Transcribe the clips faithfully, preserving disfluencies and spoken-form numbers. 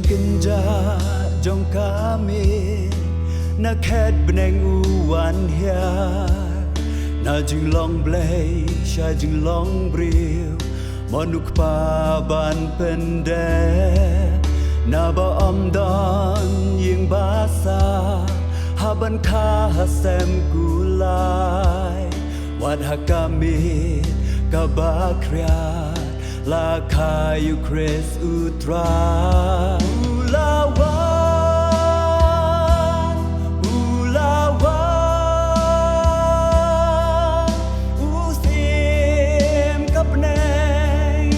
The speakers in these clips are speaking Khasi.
Kynja jong ka miet na khet bneng u wan hiar, na jinglong Blei sha jinglong briew, mon u Kpa ban pyndep, naba ym don ïing basa ha ban kha ha sem kulai. Wat ha ka miet kaba khriat la kha ïa u Khrist u Trai. U la wan, u la wan, u Syiem ka bneng.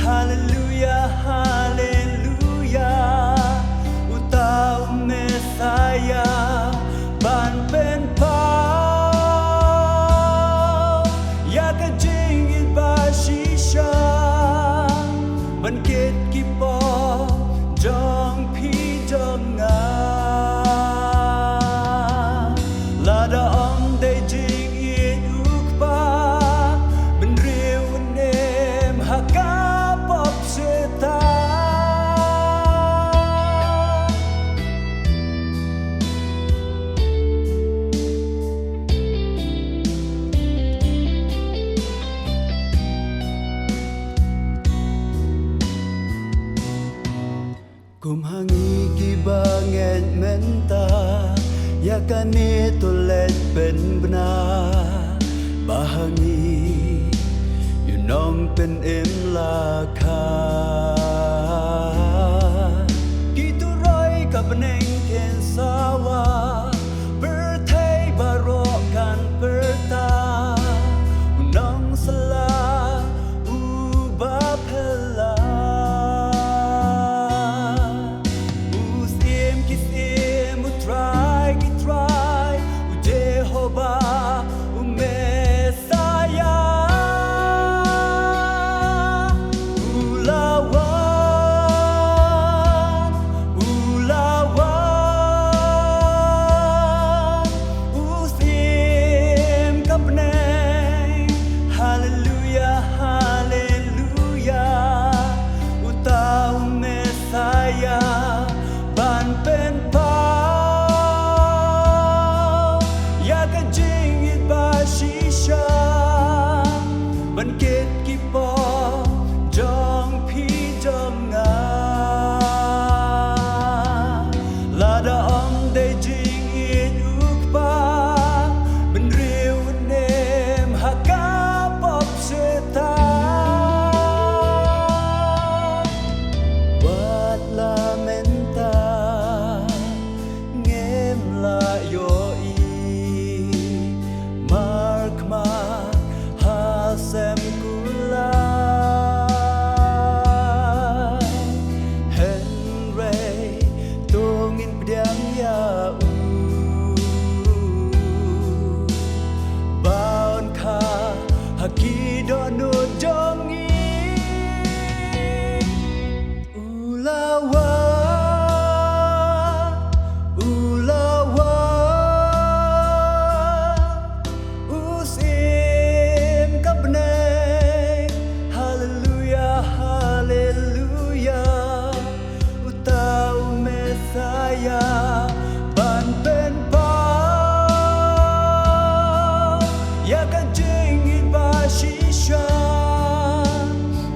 Haleluya, haleluya. Uta u Messaïah ban pynpaw ïa ka jingïeit ba shisha ban kit ki pop jong phi jong nga. Lada ym dei jingïeit u Kpa, bynriew un im ha ka pop shitom. Kum ha ngi kiba ngeit mynta ïa kane to leit pynbna, ba ha ngi ïa u Nongpynim la kha. Ki turoi ka bneng kin sawa, pyrthei baroh kan pyrta, u Nongshla uba phylla. U Syiem ki syiem, u Trai ki trai, u Jehobah, u Messaïah. U la wan, u la wan, u Syiem ka bneng. Haleluya, haleluya. Uta u Messaïah ban pynpaw ïa ka jingïeit ba shisha ban kit ki pop jong phi jong nga. Lada ym dei jingïeit u Kpa, bynriew un im ha ka pop shitom. Wat la mynta ngim lah ïohi markhmat ha sem kulai. Hynrei to ngin pdiang ïa u ba un kha ha ki dohnud jong ngi. U la wan, u la wan, u Syiem ka bneng. Haleluya, haleluya. Uta u Messaïah ban pynpaw ïa ka jingïeit ba shisha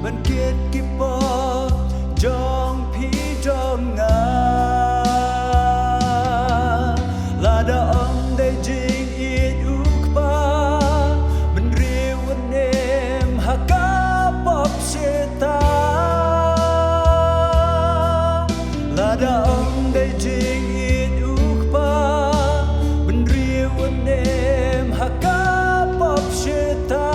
ban kit ki pop jong phi jong nga. Lada ym dei jingïeit u Kpa, bynriew un im ha ka pop shitom. Lada ym dei jingïeit u Kpa, bynriew un im ha ka pop shitom.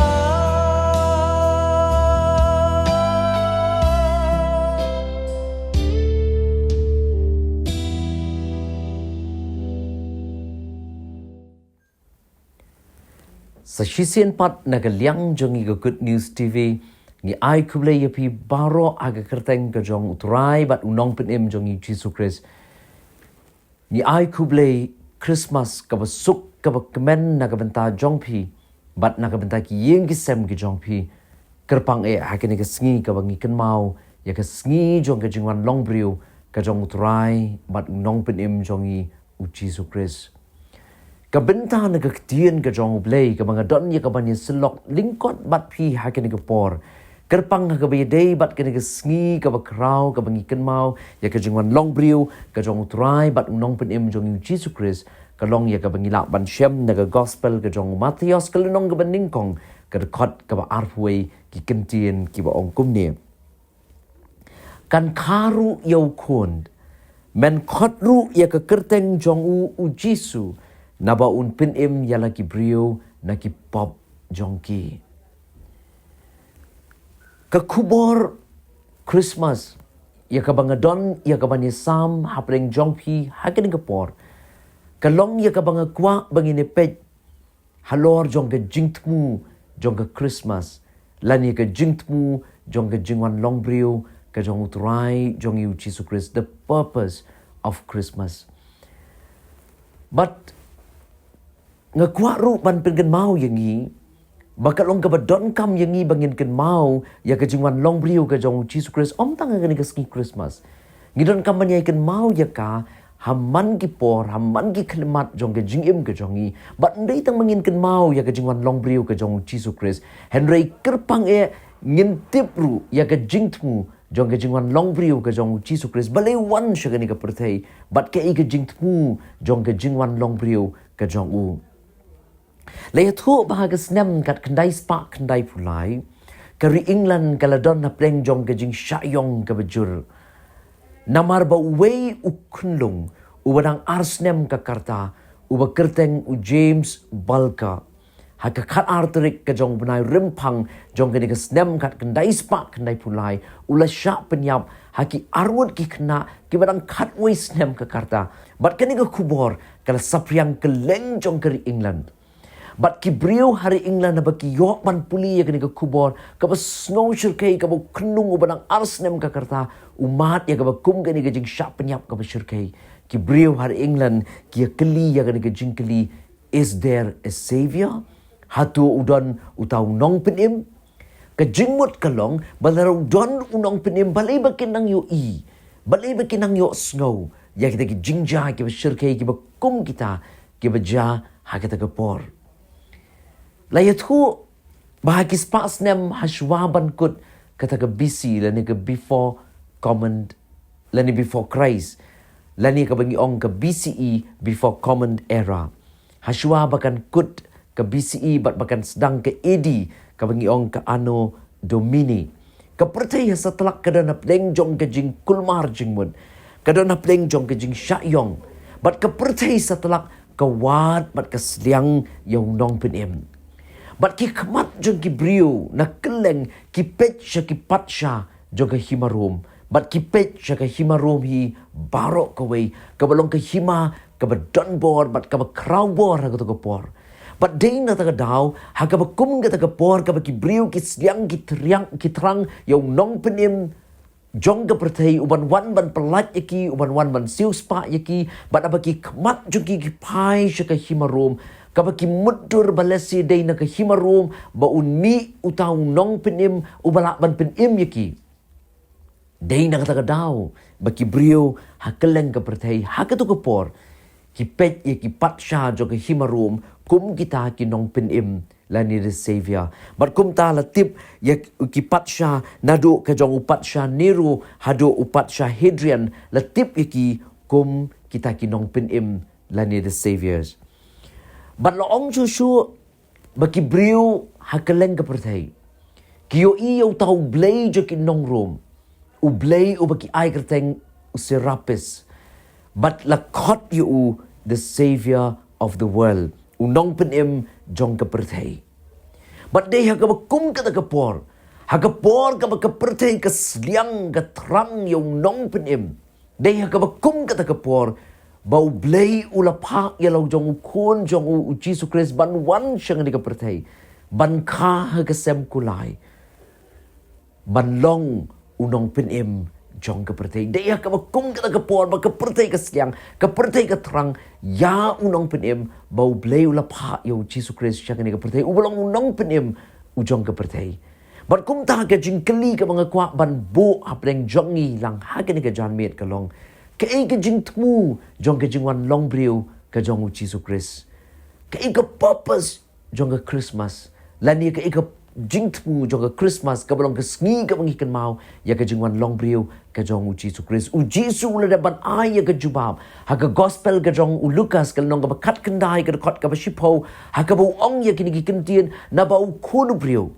Sa shisien pat na ka liang jong ngi ka Good News T V, ngi ai khublei ïa phi baroh ha ka kyrteng ka jong u Trai bad u Nongpynim jong ngi Jisu Khrist. Ngi ai khublei Christmas kaba suk kaba kmen na ka bynta jong phi bad na ka bynta ki ïing ki sem ki jong phi. Kyrpang eh ha kane ka sngi kaba ngi kynmaw ïa ka sngi jong ka jingwan long briew ka jong U Trai bad U Nongpynim jong ngi U Jisu Khrist. Ka bynta na ka ktien ka jong U Blei kaba nga don ïa ka ban ïasyllok lyngkot bad phi ha kane ka por, kyrpang ha kaba ïadei bad kane ka sngi kaba khraw kaba ngi kynmaw ïa ka jingwan long briew ka jong U Trai bad U Nongpynim jong ngi U Jisu Khrist, ka long ïa kaba ngi lah ban shem na ka gospel ka jong u Mathaios ka lynnong kaba nyngkong, ka dkhot kaba arphew wei, ki kyntien kiba ong kumne: Kan kha ruh ïa u khun, men khot ruh ïa ka kyrteng jong u U Jisu, naba un pynim ïa la ki briew na ki pop jong ki. Ka khubor Christmas ïa kaba nga don ïa ka ban ïasam hapdeng jong phi ha kane ka por, ka long ïa kaba nga kwah ba ngin ïa peit halor jong ka jingthmu jong ka Christmas, lane ka jingthmu jong ka jingwan long briew ka jong U Trai jong ngi U Jisu Khrist, the purpose of Christmas. But nga kwah ruh ban pynkynmaw ïa ngi ba ka long kaba donkam ïa ngi ba ngin kynmaw ïa ka jingwan long briew ka jong U Jisu Khrist ym tang ha kane ka sngi Christmas. Ngi donkam ban ïa kynmaw ïa ka ha man ki por, ha man ki khyllipmat jong ka jingim ka jong ngi. Bad ym dei tang ba ngin kynmaw ïa ka jingwan long briew ka jong U Jisu Khrist, hynrei kyrpang eh ngin tip ruh ïa ka jingthmu jong ka jingwan long briew ka jong U Jisu Khrist, balei u wan sha kane ka pyrthei, bad kaei ka jingthmu jong ka jingwan long briew ka jong u. La ïathuh ba ha ka snem khatkhyndai spah khyndaiphew lai, ka ri England ka la don hapdeng jong ka jingshah ïong kaba jur. Namar ba uwei u khunlung uba dang ar snem ka rta, uba kyrteng u James Barker, ha ka khatar tarik ka jong u bnai Rymphang jong kane ka snem khatkhyndai spah khyndaiphew lai, u la shah pynïap ha ki arngut ki khynnah kiba dang khatwei snem ka rta. Bad kane ka khubor ka la saphriang kylleng jong ka ri England. Bad ki briew ha ri England haba ki ïoh ban pule ïa kane ka khubor kaba sngew shyrkhei, kaba u khunlung uba dang ar snem ka rta u mad ïa kaba kum kane ka jingshah pynïap kaba shyrkhei, ki briew ha ri England ki ïa kylli ïa kane ka jingkylli: Is there a savior? Hato u don uta u nongpynim? Ka jingmut ka long ba lada u don u nongpynim, balei ba kin nang ïohi, balei ba kin nang ïohsngew ïa kita ki jingjia kiba shyrkhei kiba kum kita kiba jia ha kata ka por? La ïathuh ba ha ki spah snem hashwa ban kut kata ka B C, lane ka before common, lane before Christ, lane kaba ngi ong ka B C E, before common era, hashwa ba kan kut ka B C E bad ba kan sdang ka A D, kaba ngi ong ka Anno Domini, ka pyrthei ha satlak ka don hapdeng jong ka jingkulmar jingmut, ka don hapdeng jong ka jingshah ïong, bad ka pyrthei satlak ka wad bad ka sliang ïa u nongpynim. Bad ki khmat jong ki briew na kylleng ki peit sha ki patsha jong ka hima Rom, bad ki peit sha ka hima Rom hi baroh kawei, kaba long ka hima kaba don bor bad kaba khraw bor ha kato ka por. Bad dei na kata ka daw, ha kaba kum kata ka por kaba ki briew ki sliang ki thrang, ki thrang ïa u nongpynim jong ka pyrthei, u ban wan ban pyllait ïa ki, u ban wan ban siewspah ïa ki, bad haba ki khmat jong ki ki phai sha ka hima Rom, kaba ki mutdur ba lehse dei na ka hima Rom ba un mih uta u nongpynim uba lah ban pynim ïa ki. Dei na kata ka daw ba ki briew ha kylleng ka pyrthei ha kato ka por ki peit ïa ki patsha jong ka hima Rom kum kita ki nongpynim lane the savior. Bad kumta la tip ïa ki patsha, naduh ka jong u patsha Nero haduh u patsha Hadrian, la tip ïa ki kum kita ki nongpynim lane the saviors. Bad la ong shuh shuh ba ki briew ha kylleng ka pyrthei ki ïohi ïa uta u blei jong ki nong Rom, u blei uba ki ai kyrteng u Serapis, bad la khot ïa u the savior of the world, u nongpynim jong ka pyrthei. Bad dei ha kaba kum kata ka por, ha ka por kaba ka pyrthei ka sliang ka thrang ïa u nongpynim, dei ha kaba kum kata ka por ba u Blei u la phah ïa la u jong u Khun jong u, u Jisu Khrist, ban wan sha kane ka pyrthei, ban kha ha ka sem kulai, ban long u nongpynim jong ka pyrthei. Dei ha kaba kum kata ka por ba ka pyrthei ka sliang, ka pyrthei ka thrang ïa u nongpynim, ba u Blei u la phah ïa u Jisu Khrist sha kane ka pyrthei, uba long u nongpynim u jong ka pyrthei. Bad kumta ka jingkylli kaba nga kwah ban buh hapdeng jong ngi lang ha kane ka janmiet ka long, kaei ka jingthmu jong ka jingwan long briew ka jong u Jisu Khrist? Kaei ka purpose jong ka Christmas? Lane kaei ka jingthmu jong ka Christmas kaba long ka sngi kaba ngi kynmaw ïa ka jingwan long briew ka jong u Jisu Khrist? U Jisu u la dep ban ai ïa ka jubab ha ka gospel ka jong u Lukas ka lynnong kaba khatkhyndai ka dkhot kaba shiphew, ha kaba u ong ïa kine ki kyntien, naba u Khun u briew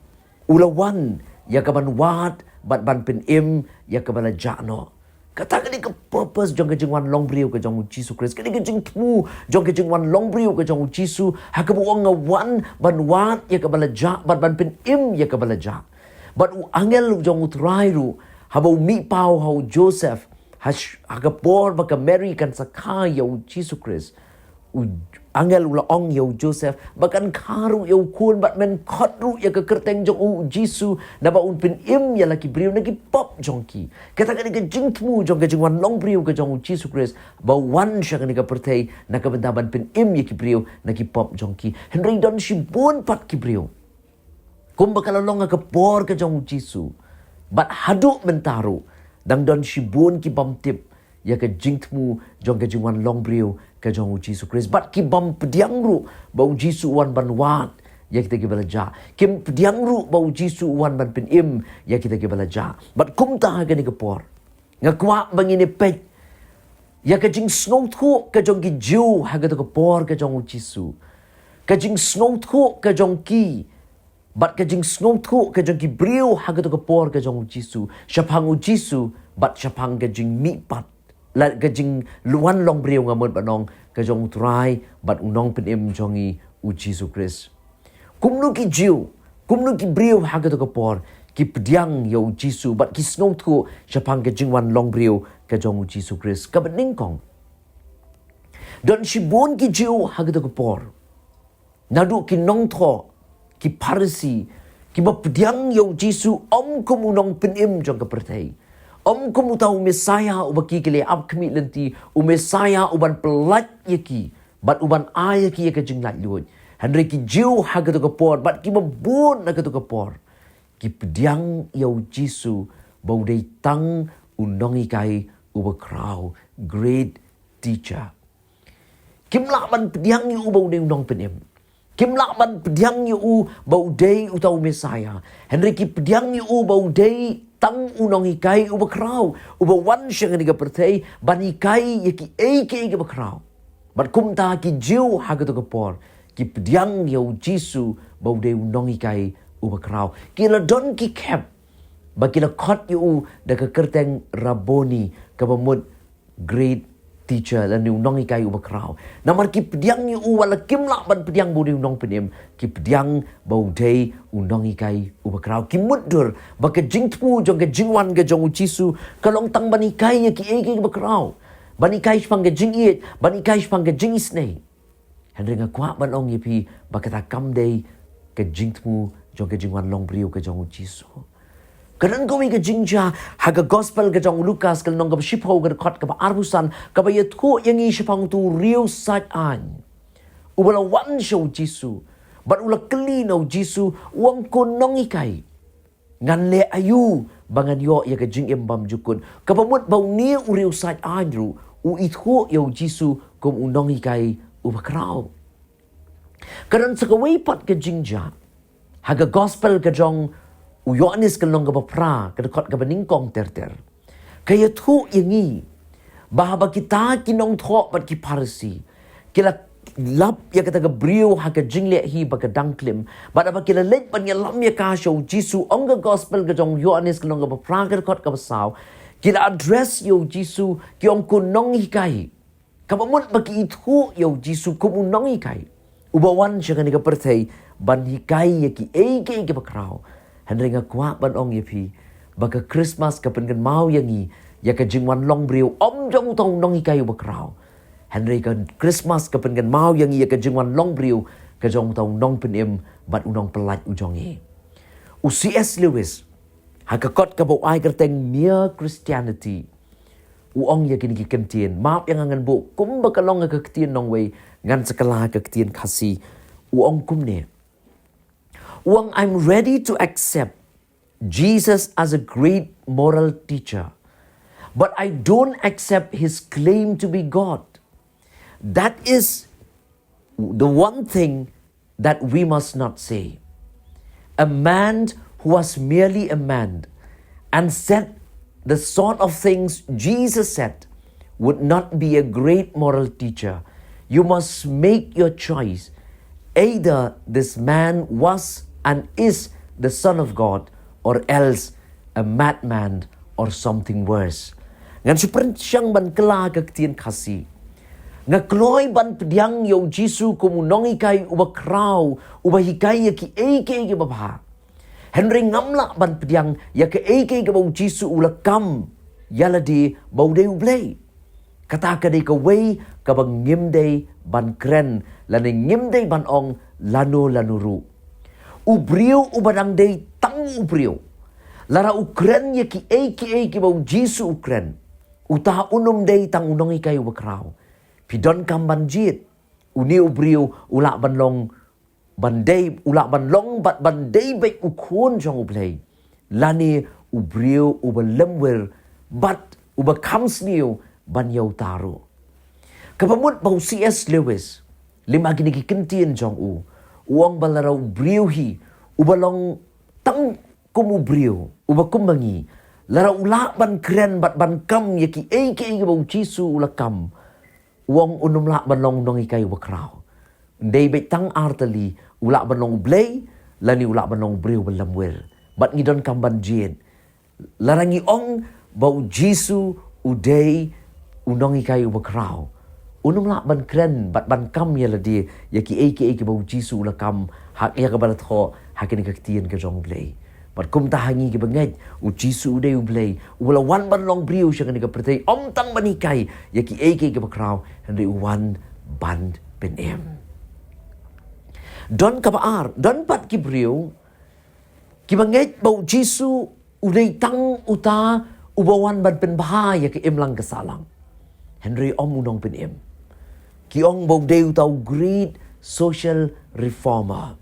u la wan ïa ka ban wad bad ban pynim ïa kaba la jah noh. Kata kane ka purpose jong ka jingwan long briew ka jong u Jisu Khrist, kane ka jingthmu jong ka jingwan long briew ka jong u Jisu, ha kaba u ong, nga wan ban wad ïa kaba la jah bad ban pynim ïa kaba la jah. Bad u angel u jong u Trai ruh, haba u mih paw ha u Joseph, ha sh-, ha ka por ba ka Mary kan sa kha ïa u Jisu Khrist, u angel u la ong ïa u Joseph ba kan kha ruh ïa u khun bad men khot ruh ïa ka kyrteng jong u Jisu, naba un pynim ïa la ki briew na ki pop jong ki. Kata kane ka jingthmu jong ka jingwan long briew ka jong u Jisu Khrist, ba u wan sha kane ka pyrthei na ka bynta ban pynim ïa ki briew na ki pop jong ki. Hynrei don shibun pat ki briew, kumba ka la long ha ka por ka jong u Jisu bad haduh mynta ruh, dang don shibun ki bym tip ïa ka jingthmu jong ka jingwan long briew ka jong u Jisu Khrist. Bad ki bym pdiang ruh ba u Jisu u wan ban wad ïa kita kiba la jah. Kim pdiang ruh ba u Jisu u wan ban pynim ïa kita kiba la jah. Bad kumta ha kane ka por, nga kwah ba ngin ïa peit ïa ka jingsngewthuh ka jong ki Jiw ha kato ka por ka jong u Jisu, ka jingsngewthuh ka jong ki bad ka jingsngewthuh ka jong ki briew ha kato ka por ka jong u Jisu shaphang u Jisu bad shaphang ka jingmihpat, la ka jingwan long briew, nga mut ban ong, ka jong u Trai bad u Nongpynim jong ngi u Jisu Khrist. Kumno ki Jiw, kumno ki briew ha kato ka por ki pdiang ïa u Jisu bad ki sngewthuh shaphang ka jingwan long briew ka jong u Jisu Khrist? Kaba nyngkong, don shibun ki Jiw ha kato ka por, naduh ki nongthoh, ki Pharisi, kiba pdiang ïa u Jisu ym kum u Nongpynim jong ka pyrthei, ym kum uta u Messaïah uba ki, ki la ap khmih lynti, u Messaïah uban pyllait ïa ki bad uban ai ïa ki ïa ka jinglaitluid. Hynrei ki Jiw ha kato ka por bad kiba bun ha kato ka por ki pdiang ïa u Jisu ba u dei tang u nonghikai uba khraw, great teacher. Kim lah ban pdiang ïa u ba u dei u Nongpynim. Kim lah ban pdiang ïa u ba u dei uta u Messaïah. Hynrei ki pdiang ïa u ba u dei tang u nonghikai uba khraw, uba wan sha kane ka pyrthei ban hikai ïa kiei kiei kiba khraw. Bad kumta ki Jiw ha kato ka por ki pdiang ïa u Jisu ba u dei u nonghikai uba khraw. Ki la don ki khep ba ki la khot ïa u da ka kyrteng Rabboni, kaba mut great teacher, lane u nonghikai uba khraw. Namar ki pdiang ïa u, wat la kim lah ban pdiang ba u dei u Nongpynim, ki pdiang ba u dei u nonghikai uba khraw. Ki mutdur ba ka jingthmu jong ka jingwan ka jong u Jisu ka long tang ban hikai ïa kiei kiei kiba khraw, ban hikai shaphang ka jingïeit, ban hikai shaphang ka jingisynei. Hynrei nga kwah ban ong ïa phi ba kata kam dei ka jingthmu jong ka jingwan long briew ka jong u Jisu. Ka don kawei ka jingjia ha ka gospel ka jong u Lukas ka lynnong kaba shiphew ka dkhot kaba arphew san, kaba ïathuh ïa ngi shaphang uto u riewsaid aiñ uba la wan sha u Jisu bad u la kylli na u Jisu, u ong, ko nonghikai, ngan leh aïu ba ngan ïoh ïa ka jingim bymjukut? Kaba mut ba une u riewsaid aiñ ruh u ithuh ïa u Jisu kum u nonghikai uba khraw. Ka don sa kawei pat ka jingjia ha ka gospel ka jong u Ïoannis ka lynnong kaba phra ka dkhot kaba nyngkong ter ter. Ka ïathuh ïa ngi ba haba kita ki nongthoh bad ki Pharisi ki la lap ïa kata ka briew ha ka jingleh hi ba ka dang klim, bad haba ki la leit ban ïalam ïa ka sha u Jisu, ong ka gospel ka jong u Ïoannis ka lynnong kaba phra ka dkhot kaba saw, ki la address ïa u Jisu, ki ong, ko nonghikai. Kaba mut ba ki ithuh ïa u Jisu kum u nonghikai uba wan sha kane ka pyrthei ban hikai ïa kiei kiei kiba khraw. Hynrei nga kwah ban ong ïa phi ba ka Christmas ka pynkynmaw ïa ngi ïa ka jingwan long briew ym jong uta u nonghikai uba khraw. Hynrei ka Christmas ka pynkynmaw ïa ngi ïa ka jingwan long briew ka jong uta u Nongpynim bad u Nongpyllait u jong ngi. U C S Lewis, ha ka kot kaba u ai kyrteng Mere Christianity, u ong ïa kine ki kyntien. Map ïa nga ngan buh kumba ka long ha ka ktien nongwei, ngan sa kylla ha ka ktien Khasi. U ong kumne. U ong, I'm ready to accept Jesus as a great moral teacher, but I don't accept his claim to be God. That is the one thing that we must not say. A man who was merely a man and said the sort of things Jesus said would not be a great moral teacher. You must make your choice. Either this man was and is the Son of God, or else a madman or something worse. Ngan shu pyrshang ban kylla ka ktien Khasi. Nga kloi ban pdiang ïa u Jisu kum u nonghikai uba khraw, uba hikai ïa kiei kiei kiba bha. Hynrei ngam lah ban pdiang ïa kaei kaei kaba u Jisu u la kam ïa lade ba u dei U Blei. Kata ka dei kawei kaba ngim dei ban kren, lane ngim dei ban ong lano lano ruh. U briew uba dang dei tang u briew, lada u kren ïa kiei kiei kiba u Jisu u kren, uta un ym dei tang u nonghikai uba khraw. Phi donkam ban jied. Une u briew u lah ban long ban dei, u lah ban long bad ban dei beit u khun jong U Blei, lane u briew uba lemwir bad uba kham sniew ban ïa uta ruh. Kaba mut ba u C S Lewis, lyngba kine ki kyntien jong u, u ong ba lada u briew hi uba long tang kum u briew uba kum ma ngi, lada u lah ban kren bad ban kam ïa kiei kiei kiba u Jisu u la kam, u ong un ym lah ban long nonghikai uba khraw. Un dei beit tang ar tylli, u lah ban long U Blei, lane u lah ban long u briew uba lemwir. Bad ngi donkam ban jied. Lada ngi ong ba u Jisu u dei u nonghikai uba khraw, un ym lah ban kren bad ban kam ïa lade ïa kiei kiei kiba u Jisu u la kam, ha ïa kaba la thoh ha kane ka ktien ka jong U Blei. Bad kumta ha ngi kiba ngeit u Jisu u dei U Blei uba la wan ban long briew sha kane ka pyrthei, ym tang ban hikai ïa kiei kiei kiba khraw, hynrei u wan ban pynim. Don kaba ar, don pat ki briew kiba ngeit ba u Jisu u dei tang uta uba wan ban pynbha ïa ka imlang ka sahlang. Hynrei ym u nongpynim. Ki ong ba u dei uta u great social reformer,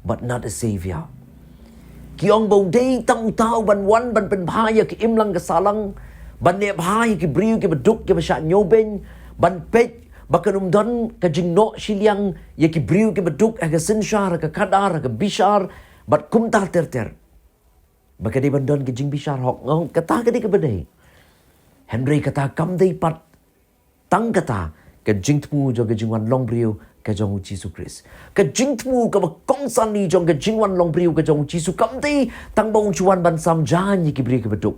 but not a savior. Ki ong ba u dei tang uta uban wan ban pynbha ïa ka imlang ka sahlang, ban neh bha ïa ki briew kiba duk kiba shah ñiewbeiñ, ban peit ba kan ym don ka jingnoh shiliang ïa ki briew kiba duk ha ka synshar, ha ka khadar, ha ka bishar, bad kumta ter ter. Ba ka dei ban don ka jingbishar hok, nga ong kata ka dei kaba dei. Hynrei kata kam dei pat tang kata ka jingthmu jong ka jingwan long briew ka jong u Jisu Khrist. Ka jingthmu kaba kongsan hi jong ka jingwan long briew ka jong u Jisu kam dei tang ba un shu wan ban sam jaiñ ïa ki briew kiba duk.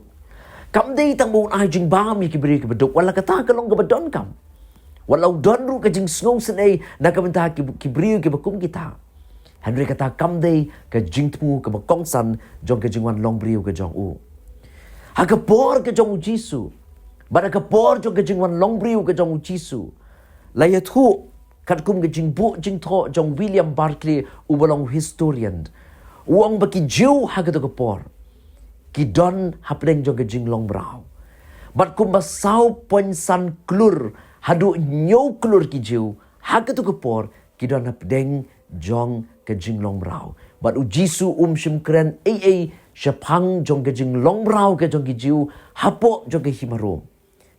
Kam dei tang ba un ai jingbam ïa ki briew kiba duk. Wat la kata ka long kaba donkam. Wat la u don ruh ka jingsngewsynei na ka bynta ki, ki briew kiba kum kita. Hynrei kata kam dei ka jingthmu kaba kongsan jong ka jingwan long briew ka jong u. Ha ka por ka jong u Jisu, bad ha ka por jong ka jingwan long briew ka jong u Jisu, la ïathuh katkum ka jingbuh jingthoh jong William Barclay uba long u historian. U ong ba ki Jiw ha kato ka por ki don hapdeng jong ka jinglong mraw. Bad kumba saw point san klur haduh hynñiew klur ki Jiw ha kato ka por ki don hapdeng jong ka jinglong mraw. Bad u Jisu um shym kren ei ei shaphang jong ka jinglong mraw ka jong ki Jiw hapoh jong ka hima Rom.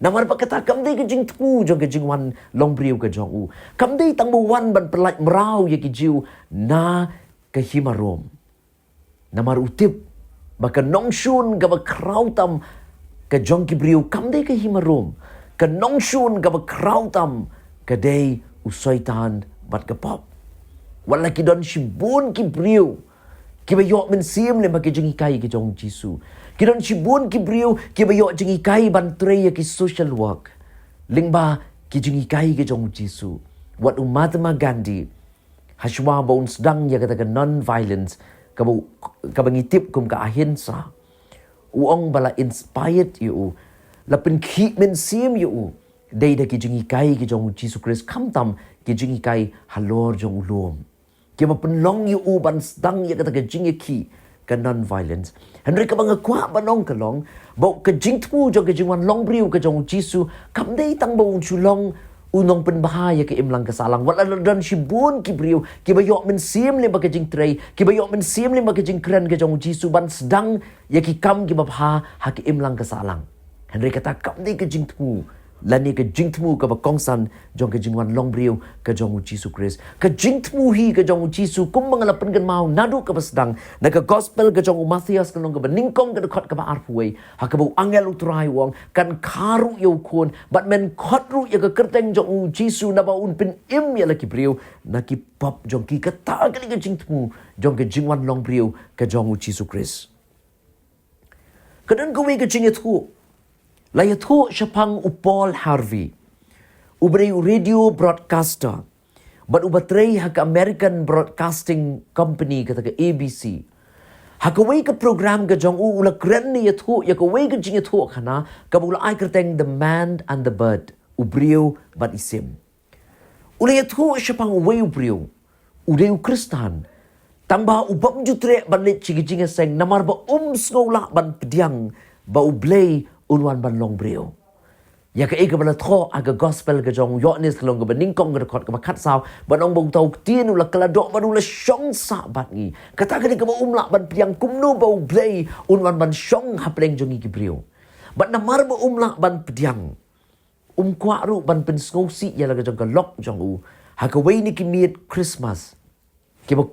Namar ba kata kam dei ka jingthmu jong ka jingwan long briew ka jong u. Kam dei tang ba wan ban pyllait mraw ïa ki Jiw na ka hima Rom. Namar u tip ba ka nongshun kaba khraw tam ka jong ki briew kam dei ka hima Rom. Ka nongshun kaba khraw tam ka dei u Soitan bad ka pop. Wat la ki don shibun ki briew kiba ïoh mynsiem lyngba ki jinghikai ki jong u Jisu. Ki don shibun ki briew kiba ïoh jinghikai ban trei ïa ki social work lyngba ki jinghikai ki jong u Jisu. Wat u Mahatma Gandhi, hashwa ba un sdang ïa kata ka non-violence, kaba, kaba ngi tip kum ka ahimsa, u ong ba la inspired ïa u, la pynkhih mynsiem ïa u dei da ki jinghikai ki jong u Jisu Khrist, khamtam ki jinghikai halor jong u lum, kiba pynlong ïa u ban sdang ïa kata ka jingïakhih ka non-violence. Hynrei kaba nga kwah ban ong ka long ba ka jingthmu jong ka jingwan long briew ka jong u Jisu kam dei tang ba un shu long u nongpynbha ïa ka imlang ka sahlang. Wat la don shibun ki briew kiba ïoh mynsiem lyngba ka jingtrei, kiba ïoh mynsiem lyngba ka jingkren ka jong u Jisu ban sdang ïa ki kam kiba bha ha ka imlang ka sahlang. Hynrei kata kam dei ka jingthmu lane ka jingthmu kaba kongsan jong ka jingwan long briew ka jong u Jisu Khrist. Ka jingthmu hi ka jong u Jisu, kumba nga la pynkynmaw naduh kaba sdang na ka gospel ka jong u Mathaios ka lynnong kaba nyngkong ka dkhot kaba arphew wei, ha kaba u angel u Trai u ong, kan kha ruh ïa u khun, bad men khot ruh ïa ka kyrteng jong u Jisu, naba un pynim ïa la ki briew na ki pop jong ki. Kata ka dei ka jingthmu jong ka jingwan long briew ka jong u Jisu Khrist. Ka don kawei ka jingïathuh. La ïathuh shaphang u Paul Harvey, uba dei u radio broadcaster bad uba trei ha ka American Broadcasting Company, kata ka A B C. Ha kawei ka program ka jong u, u la kren ne ïathuh ïa kawei ka jingïathuh khana kaba u la ai kyrteng The Man and the Bird, u briew bad i sim. U la ïathuh shaphang uwei u briew, u dei u Khristan, tangba u bym ju treh ban leit sha ka jingïaseng namar ba um sngew lah ban pdiang ba U Blei un wan ban long briew. Ïa kaei kaba la thoh ha ka gospel ka jong u Ïoannis ka lynnong kaba nyngkong ka dkhot kaba khatsaw, ban ong ba uta u ktien u la kylla doh bad u la shong sah bad ngi. Kata ka dei kaba um lah ban pdiang, kumno ba U Blei un wan ban shong hapdeng jong ngi ki briew. Bad namar ba um lah ban pdiang, um kwah ruh ban pynsngewsih ïa la ka jong ka lok jong u ha kawei na ki miet Christmas kiba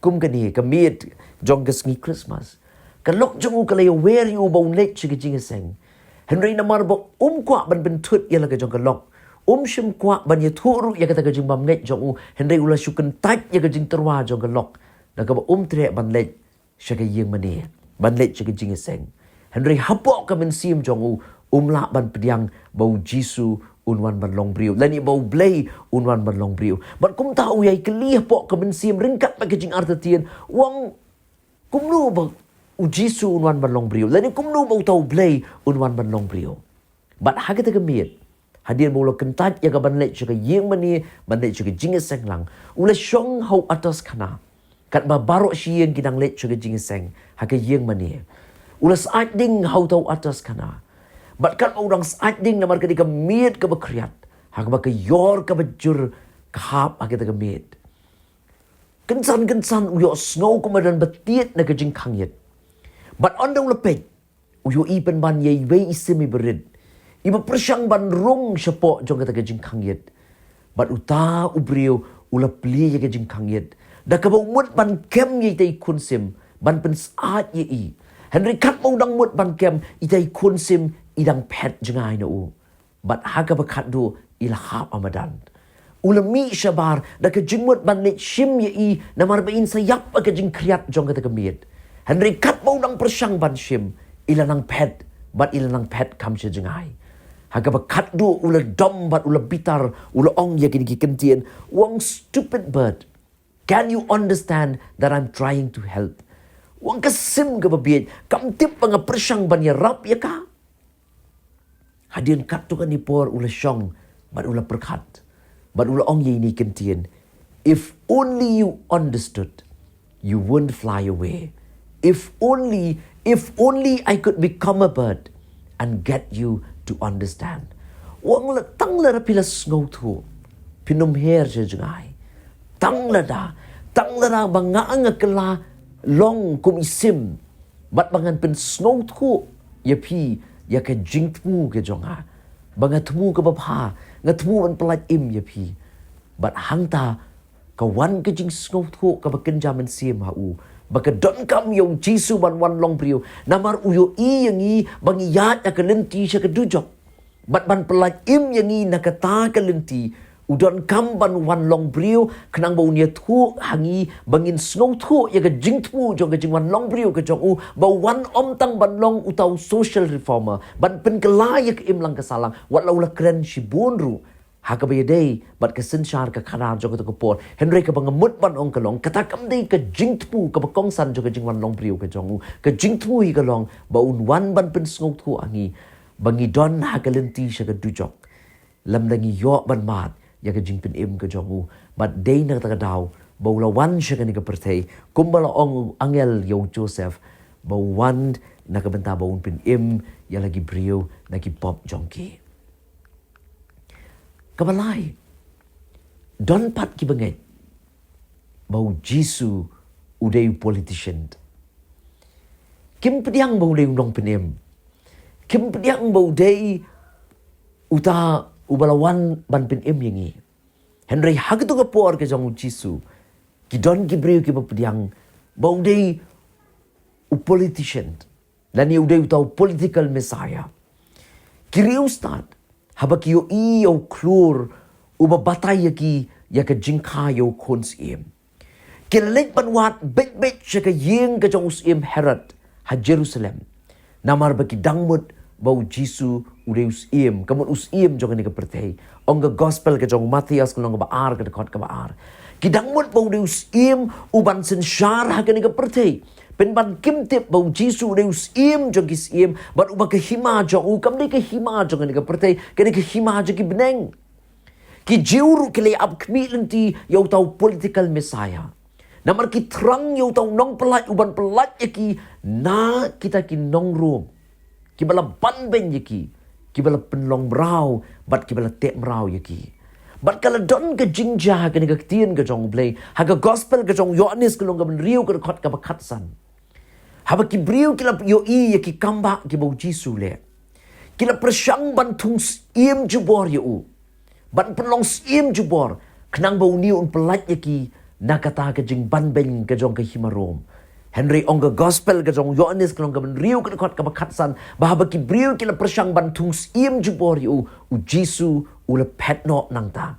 kum kane, ka miet jong ka sngi Christmas. Ka lok jong u ka la ïawer ïa u ba un leit sha ka jingïaseng. Hynrei namar ba um kwah ban pynthut ïa la ka jong ka lok, um shym kwah ban ïathuh ruh ïa kata ka jingbymngeit jong u, hynrei u la shu kyntait ïa ka jingtyrwa jong ka lok da kaba um treh ban leit sha ka ïing mane, ban leit sha ka jingïaseng. Hynrei hapoh ka mynsiem jong u, um lah ban pdiang ba U Jisu un wan ban long briew, lane ba U Blei un wan ban long briew. Bad kumta u ïai kylli hapoh ka mynsiem ryngkat bad ka jingartatien, u ong, kumno ba U Jisu un wan ban long briew, lane kumno ba uta U Blei un wan ban long briew. Bad ha kata ka miet, hadien ba u la kyntait ïa ka ban leit sha ka ïing mane, ban leit sha ka jingïaseng lang, u la shong ha u atos khana. Katba baroh shi ïing ki dang leit sha ka jingïaseng ha ka ïing mane, u la syaid ding ha uta u atos khana. Bad katba u dang syaid ding, namar ka dei ka miet kaba khriat, ha kaba ka ïor kaba jur ka hap ha kata ka miet. Kynsan kynsan u ïohsngew kumba don ba tied na ka jingkhang ïit. Bad ynda u la peit, u ïohi pynban ïa iwei i sim iba rit, iba pyrshang ban rung shapoh jong kata ka jingkhang ïit. Bad uta u briew u la plie ïa ka jingkhang ïit, da kaba u mut ban kem ïa ita i khun sim ban pynsyaid ïa i. Hynrei katba u dang mut ban kem, ita i khun sim i dang phet jngai na u. Bad ha kaba khatduh i la hap ha madan. U la mih shabar da ka jingmut ban leit shim ïa i, namar ba in sa ïap ha ka jingkhriat jong kata ka miet. Hynrei katba u dang pyrshang ban shim, i la nang phet, bad i la nang phet kham sha jngai. Ha kaba khatduh u la dom bad u la bitar, u la ong ïa kine ki kyntien, u ong, "Stupid bird, can you understand that I'm trying to help?" U ong, "Ka sim kaba bieit, kam tip ba nga pyrshang ban ïarap ïa ka?" Hadien katto katne por u la shong bad u la pyrkhat bad u la ong ïa ine i kyntien, "If only you understood, you wouldn't fly away. If only, if only I could become a bird and get you to understand." U ong, "La, tang lada phi la sngewthuh, phin ym her sha jngai. Tang lada, tang lada ba nga, nga kylla long kum i sim, bad ba ngan pynsngewthuh ïa phi ïa ka jingthmu ka jong nga, ba nga thmu kaba bha, nga thmu ban pyllait im ïa phi." Bad hangta ka wan ka jingsngewthuh kaba kynja mynsiem ha u, ba ka donkam ïa U Jisu ban wan long briew, namar u ïohi ïa ngi ba ngi ïaid ha ka lynti sha ka dujok. Bad ban pyllait im ïa ngi na kata ka lynti, u donkam ban wan long briew, khnang ba un ïathuh ha ngi ba ngin sngewthuh ïa ka jingthmu jong ka jingwan long briew ka jong u, ba u wan ym tang ban long uta u social reformer, ban pynkylla ïa ka imlang ka sahlang, wat la u la kren shibun ruh ha kaba ïadei bad ka synshar ka khadar jong kata ka por. Hynrei kaba nga mut ban ong ka long, kata kam dei ka jingthmu kaba kongsan jong ka jingwan long briew ka jong u. Ka jingthmu hi ka long ba un wan ban pynsngewthuh ha ngi ba ngi don ha ka lynti sha ka dujok, lymda ngi ïoh ban mad ïa ka jingpynim ka jong u. Bad dei na kata ka daw ba u la wan sha kane ka pyrthei, kumba la ong u angel ïa u Joseph, ba u wan na ka bynta ba un pynim ïa la ki briew na ki pop jong ki. Kaba lai, don pat kiba ngeit ba u Jisu u dei u politician. Kim pdiang ba u dei u nongpynim. Kim pdiang ba u dei uta uba la wan ban pynim ïa ngi. Hynrei ha kato ka por ka jong u Jisu, ki don ki briew kiba pdiang ba u dei u politician, lane u dei uta u political messiah. Ki riewstad, haba ki ïohi ïa u khlur uba batai ïa ki ïa ka jingkha ïa u khun syiem, ki la leit ban wad beit beit sha ka ïing ka jong u syiem Herod ha Jerusalem, namar ba ki dang mut ba u Jisu u dei u syiem, ka mut u syiem jong kane ka pyrthei. Ong ka gospel ka jong u Mathaios ka lynnong kaba ar, ka dkhot kaba ar. Ki dang mut ba u dei u syiem uban synshar ha kane ka pyrthei. Pynban kim tip ba u Jisu u dei u syiem jong ki syiem, bad uba ka hima jong u kam dei ka hima jong kane ka pyrthei, ka dei ka hima jong ki bneng. Ki Jiw ruh ki la ïa ap khmih lynti ïa uta u political messiah, namar ki thrang ïa uta u nongpyllait uban pyllait ïa ki na kita ki nong Rom, kiba la ban beiñ ïa ki, kiba la pynlong mraw bad kiba la teh mraw ïa ki. Bad ka la don ka jingjia ha kane ka ktien ka jong u Blei ha ka gospel ka jong u Ïoannis ka lynnong kaba hynriew, ka dkhot kaba khatsan. Haba ki briew ki la ïohi ïa ki kambah kiba u Jisu u leh, ki la pyrshang ban thung syiem jubor ïa u, ban pynlong syiem jubor, khnang ba une un pyllait ïa ki na kata ka jingban beiñ ka jong ka hima Rom. Hynrei ong ka gospel ka jong u Ïoannis ka lynnong kaba hynriew, ka dkhot kaba khatsan, ba haba ki briew ki la pyrshang ban thung syiem jubor ïa u, u Jisu u la phet noh nangta.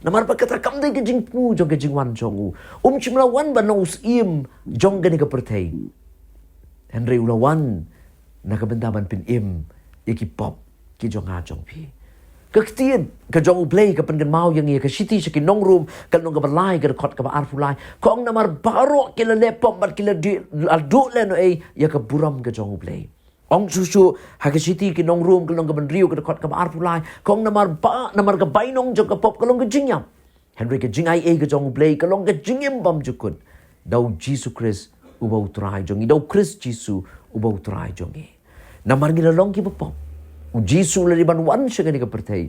Namar ba kata kam dei ka jingthmu jong ka jingwan jong u. Um shym la wan ban long u syiem jong kane ka pyrthei, hynrei u la wan na ka bynta ban pynim ïa ki pop ki jong nga jong phi. Ka ktien ka jong u Blei ka pynkynmaw ïa ngi ha ka shithi sha ki nong Rom ka lynnong kaba lai, ka dkhot kaba arphew lai, ka ong, namar baroh ki la leh pop bad ki la duh, la duh lehnohei ïa ka burom ka jong u Blei. Ong shuh shuh ha ka shithi ki nong Rom ka lynnong kaba hynriew, ka dkhot kaba arphew lai, ka ong, namar ba, namar ka bainong jong ka pop ka long ka jingïap, hynrei ka jingaiei ka jong u Blei ka long ka jingim bymjukut da u Jisu Khrist uba u Trai jong ngi, da u Khrist Jisu uba u Trai jong ngi. Namar ngi la long kiba pop, u Jisu u la dei ban wan sha kane ka pyrthei.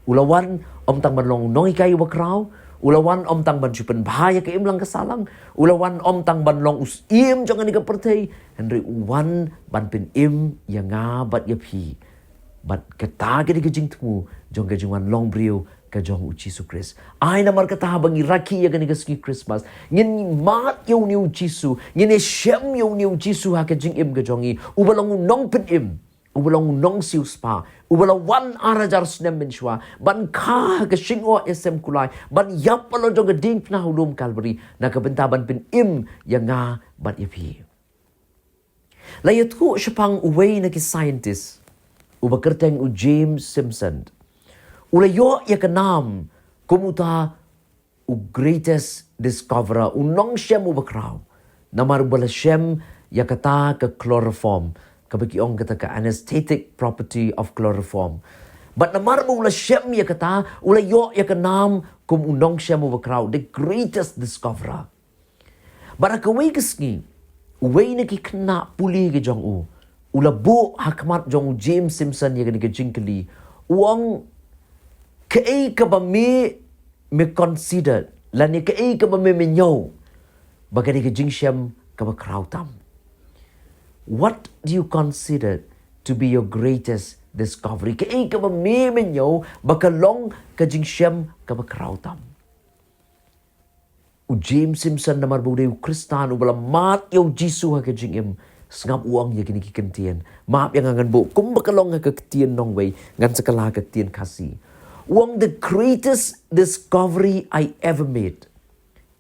U la wan ym tang ban long u nonghikai uba khraw, u la wan ym tang ban shu pynbha ïa ka imlang ka sahlang, u la wan ym tang ban long u syiem jong kane ka pyrthei, hynrei u wan ban pynim ïa nga bad ïa phi. Bad kata ka dei ka jingthmu jong ka jingwan long briew ka jong u Jisu Khrist. Ai namar kata haba ngi rakhe ïa kane ka sngi Christmas, ngin mad ïa une u Jisu, ngin ïashem ïa une u Jisu ha ka jingim ka jong ngi, uba long u nongpynim, uba long u nongsiewspah, uba la wan ar hajar snem mynshuwa ban kha ha ka shyllangteh ïasem kulai, ban ïap halor jong ka diengphna ha u lum Kalbari na ka bynta ban pynim ïa nga bad ïa phi. La ïathuh shaphang uwei na ki scientist uba kyrteng u James Simpson. U la ïoh ïa ka nam kum uta u greatest discoverer, u nongshem uba khraw. Namar uba la shem ïa kata ka chloroform, kaba ki ong kata ka anesthetic property of chloroform. Bad namar ba u la shem ïa kata, u la ïoh ïa ka nam kum u nongshem uba khraw, the greatest discoverer. Bad ha kawei ka sngi, uwei na ki khynnah pule ka jong u, u la buh ha khmat jong u James Simpson ïa kane ka jingkylli. U ong, kaei kaba me, me consider, lane kaei kaba me, me ñiew ba ka dei ka jingshem kaba khraw tam? What do you consider to be your greatest discovery? Kaei kaba me, me ñiew ba ka long ka jingshem kaba khraw tam? U James Simpson, namar ba u dei u Khristan uba la mad ïa u Jisu ha ka jingim, sngap u ong ïa kine ki kyntien. Map ïa nga ngan buh kumba ka long ha ka ktien nongwei, ngan sa kylla ha ka ktien Khasi. U ong, the greatest discovery I ever made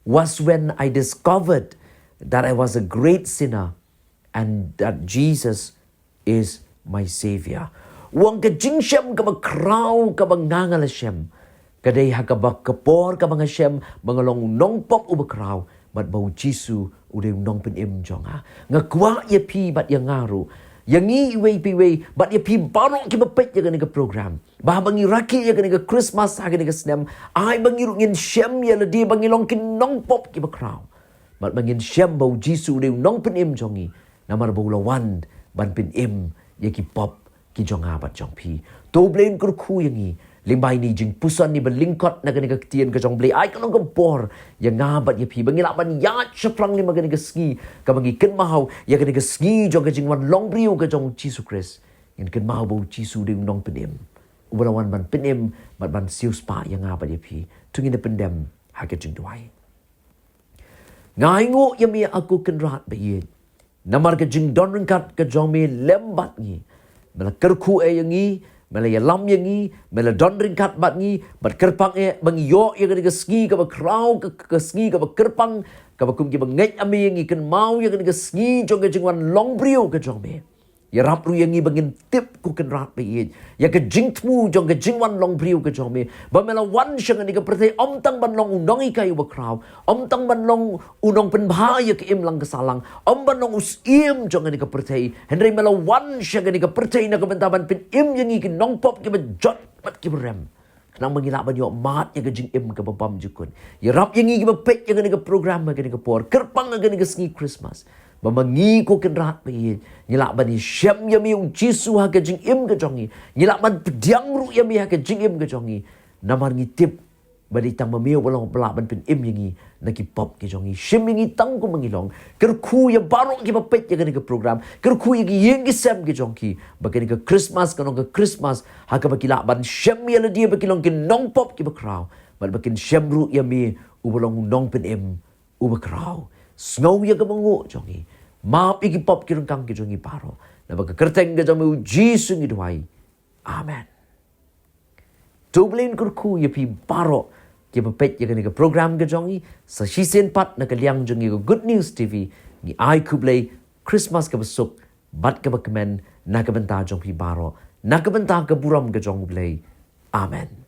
was when I discovered that I was a great sinner and that Jesus is my Savior. U ong, ka jingshem kaba khraw kaba nga, nga la shem, ka dei ha kaba ka por kaba nga shem ba nga long u nongpop uba khraw, bad ba u Jisu u dei u nongpynim jong nga. Nga kwah ïa phi bad ïa nga ruh, ïa ngi iwei pa iwei, bad ïa phi baroh kiba peit ïa kane ka program, ba haba ngi rakhe ïa kane ka Christmas ha kane ka snem, ai ba ngi ruh ngin shem ïa lade ba ngi long ki nongpop kiba khraw, bad ba ngin shem ba u Jisu u dei u nongpynim jong ngi, namar ba u la wan ban pynim ïa ki pop ki jong nga bad jong phi. To u Blei un kyrkhu ïa ngi Lyngba ine i jingpuson, ine i ba lyngkot na kane ka ktien ka jong U Blei, ai ka long ka bor ïa nga bad ïa phi ba ngin lah ban ïaid shaphrang lem ha kane ka sngi kaba ngi kynmaw ïa kane ka sngi jong ka jingwan long briew ka jong U Jisu Khrist. Ngin kynmaw ba U Jisu u dei u nongpynim uba la wan ban pynim bad ban siewspah ïa nga bad ïa phi. To ngin ïa pyndem ha ka jingduwai. Nga ainguh ïa me, A ko Kynrad ba ïeit, namar ka jingdon ryngkat ka jong me lem bad ngi. Me la kyrkhu eh ïa ngi, me la ïalam ïa ngi, me la don ryngkat bad ngi, bad kyrpang eh ba ngi ïoh ïa kane ka sngi kaba khraw, ka, ka sngi kaba kyrpang, kaba kum kiba ngeit ha me ngi kynmaw ïa kane ka sngi jong ka jingwan long briew ka jong me. Ïarap ruh ïa ngi ba ngin tip, Ko Kynrad ba ïeit, ïa ka jingthmu jong ka jingwan long briew ka jong me, ba me la wan sha kane ka pyrthei ym tang ban long u nonghikai uba khraw, ym tang ban long u nongpynbha ïa ka imlang ka sahlang, ym ban long u syiem jong kane ka pyrthei, hynrei me la wan sha kane ka pyrthei na ka bynta ban pynim ïa ngi ki nongpop kiba jot bad kiba rem, khnang ba ngi lah ban ïoh mad ïa ka jingim kaba bymjukut. Ïarap ïa ngi kiba peit ïa kane ka program ha kane ka por, kyrpang ha kane ka sngi Christmas, ba ma ngi, Ko Kynrad ba ïeit, ngi lah ban ïashem ïa me, U Jisu, ha ka jingim ka jong ngi. Ngi lah ban pdiang ruh ïa me ha ka jingim ka jong ngi. Namar ngi tip ba dei tang ma me uba long, ba lah ban pynim ïa ngi na ki pop ki jong ngi. Shim ïa ngi tang kum ma ngi long. Kyrkhu ïa baroh kiba peit ïa kane ka program, kyrkhu ïa ki ïing ki sem ki jong ki, ba kane ka Christmas kan long ka Christmas ha kaba ki lah ban shem ïa lade ba ki long ki nongpop kiba khraw, bad ba kin shem ruh ïa me uba long u nongpynim uba khraw. Sngew ïa ka bynguh jong ngi. Map ïa ki pop ki ryngkang ki jong ngi baroh. Naba ka kyrteng ka jong me, U Jisu, ngi duwai. Amen. To U Blei un kyrkhu ïa phi baroh kiba peit ïa kane ka program ka jong ngi. Sa shisien pat, na ka liang jong ngi ka Good News T V, ngi ai khublei, Christmas kaba suk bad kaba kmen na ka bynta jong phi baroh, na ka bynta ka burom ka jong U Blei. Amen.